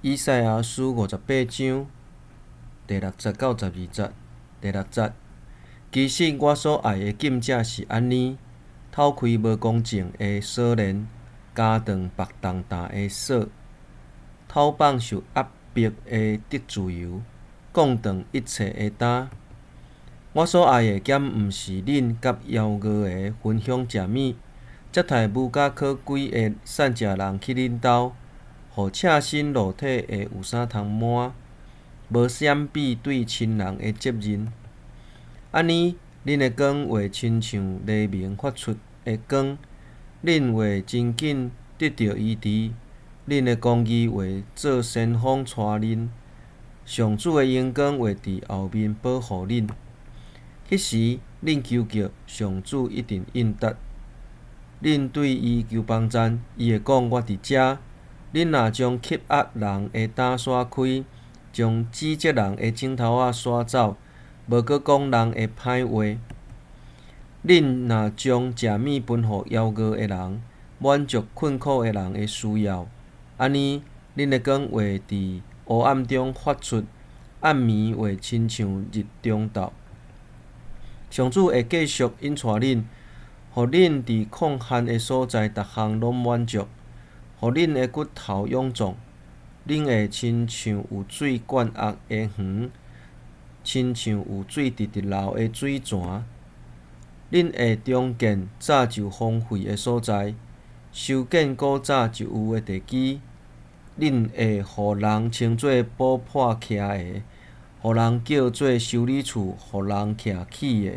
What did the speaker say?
以賽亞書58章第6節到12節。第六節，其實我所愛的禁食是按呢：透開無公正的鎖鏈，鉸斷縛重擔的索，透放受壓迫的得自由，降斷一切的擔。我所愛的，敢毋是恁佮枵餓的分享食物，接待無家可歸的散食人去恁兜，予赤身露體的有衫通抹，無閃避對親人的責任。按呢，恁的光會親像黎明發出的光，恁會真緊得著醫治，恁的公義會做先鋒帶恁，上主的榮光會佇後面保護恁。彼時，恁求叫，上主一定應答。恁對伊求幫贊，伊會講：我佇遮。恁若將欺壓人的擔徙開，將指責人的指頭仔徙走，無閣講人的歹話。恁若將食物分予枵餓的人，滿足困苦的人的需要，按呢，恁的光會佇黑暗中發出，暗暝會親像日中晝。上主會繼續引帶恁，予恁佇曠旱的所在，逐項攏滿足，予恁的骨頭勇壯。恁會親像有水灌壓的園，親像有水直直流的水泉。恁會重建早就荒廢的所在，修建古早就有的地基。恁會予人稱做補破徛的，予人叫做修理厝，予人徛起的。